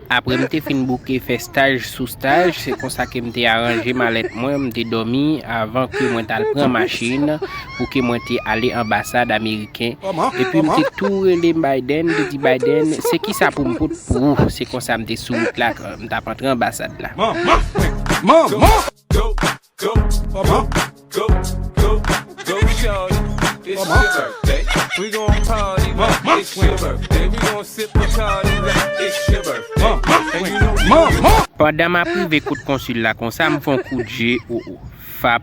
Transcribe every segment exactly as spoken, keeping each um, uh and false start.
Apre m te fin bouke fè staj sou staj, se konsa ke m te aranje malèt mwen, m te dòmi avan ke mwen t al pran machin pou ke mwen te ale anbasad ameriken. Epi m te tou rele Biden, m te di, "Biden, se kisa pou m pot pou ou?" Se konsa m te sou wout la, m t ap antre anbasad la. Manman! Manman! Go, go, go, go, go, go, shorty. It's your birthday. We gon' party like it's your birthday. We gon' sip Bacardi like it's your birthday. And you know we Pandan m ap rive kot konsil la konsa, m fè yon kout je, o o, fap,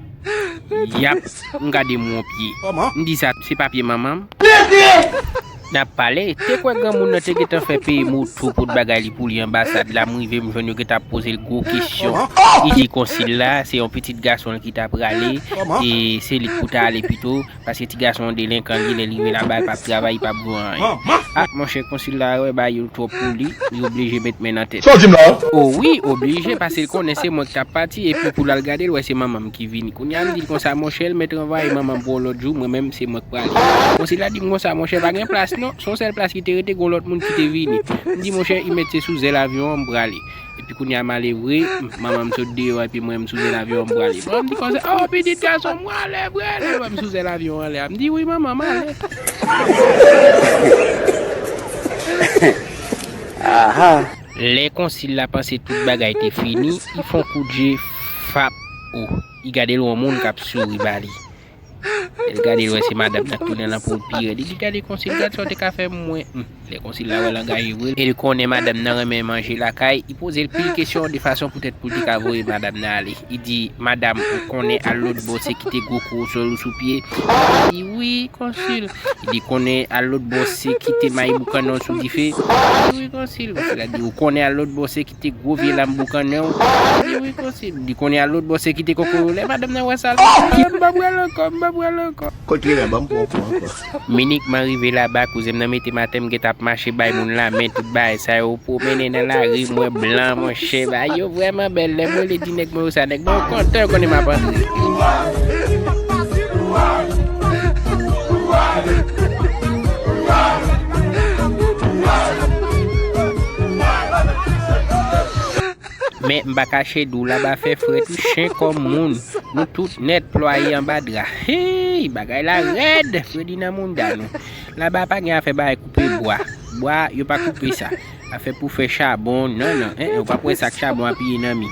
yap, m gade m wè yon pye. M di, "Sa se pa pye manman m?" N ap pale, te kwè granmoun nan te gentan fè peye moto pou t bagay li pou li anbasad la, m rive m jwenn yo gentan ap poze l gwo kesyon. Li di konsil la, se yon pitit gason l ki ta prale, e se li k pou ta ale pito, paske ti gason an delenkan li, lè li rive laba, l p ap travay, li p ap jwe anyen. Ah, monchè, konsil la wè bagay yo twòp pou li, li oblije met men nan tèt. Sa w di m la? O wi, oblije, paske l konnen se mwen k t ap pati, epi pou l al gade, l wè se manman m ki vini. Kounye a m di l konsa, monchè, l mèt ranvwaye manman m pou yon lòt jou, mwen menm se mwen k prale. Konsil la di m konsa, monchè, pa gen plas non, se yon sèl plas ki te rete, gon lòt moun ki te vini. M di, monchè, li mèt se sou zèl avyon an m prale. Epi kounye a m ale vre, manman m sot deyò, epi mwen m sou zèl avyon an m prale. Manman m di konsa, "O, pitit gason m, w ale vre, lè w wè m sou zèl avyon an lè a." M di, "Wi, manman, m ale." Aha. Lè konsil la panse tout bagay te fini, li fè yon kout je, fap, o, li gade l wè yon moun k ap souri ba li. Lè l gade l wè se madanm nan k tounen nan po l pi rèd. Li di, "Gade konsil, gad sa w te ka fè mwen." Hmm. Lè konsil la wè l angaje vre, e l konnen madanm nan renmen manje lakay, li poze l pil kesyon de fason poutèt pou l te ka voye madanm nan ale. Li di, "Madanm, ou konnen al lòt bò se kite gwo korosòl ou sou pye?" Li di, "Wi, konsil." Li di, "Konnen al lòt bò se kite mayi boukannen w sou dife?" Li di, "Wi, konsil." Konsil la di, "Ou konnen al lòt bò se kite gwo vye lam boukannen w?" Li di, "Wi, konsil." Li di, "Konnen al lòt bò se kite kokoye w." Lè madanm nan wè sa, l di, "M p ap pral ankò, m p ap pral ankò." Kot li la, ban m pran kou ankò. M inikman rive laba, kouzen m nan mete m atè, m gentan ap mache bay moun lamen, tout bagay sa yo, pwomennen nan lari, m wè blan, monchè, bagay yo vrèman bèl. Lè m rele di nèg mwen yo sa, nèg mwen yo kontan, yo konnen m ap antre. Men m pa kache di w, laba fè frèt wi, chen kòm moun. Nou tout nèt plwaye anba dra. Hey, bagay la rèd, fredi nan mounda nou. Laba pa gen afè bagay koupe bwa. Bwa, yo pa koupe sa. Afè pou fè chabon, non, non, en, en, ou p ap wè sa k chabon apiye nan mi.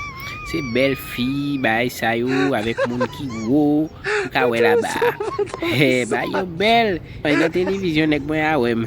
Se bèl fi, bagay sa yo, avèk moun ki wo, ou ka wè laba. Hey, bagay yo bèl. Nan televizyon, nèg mwen a wè m.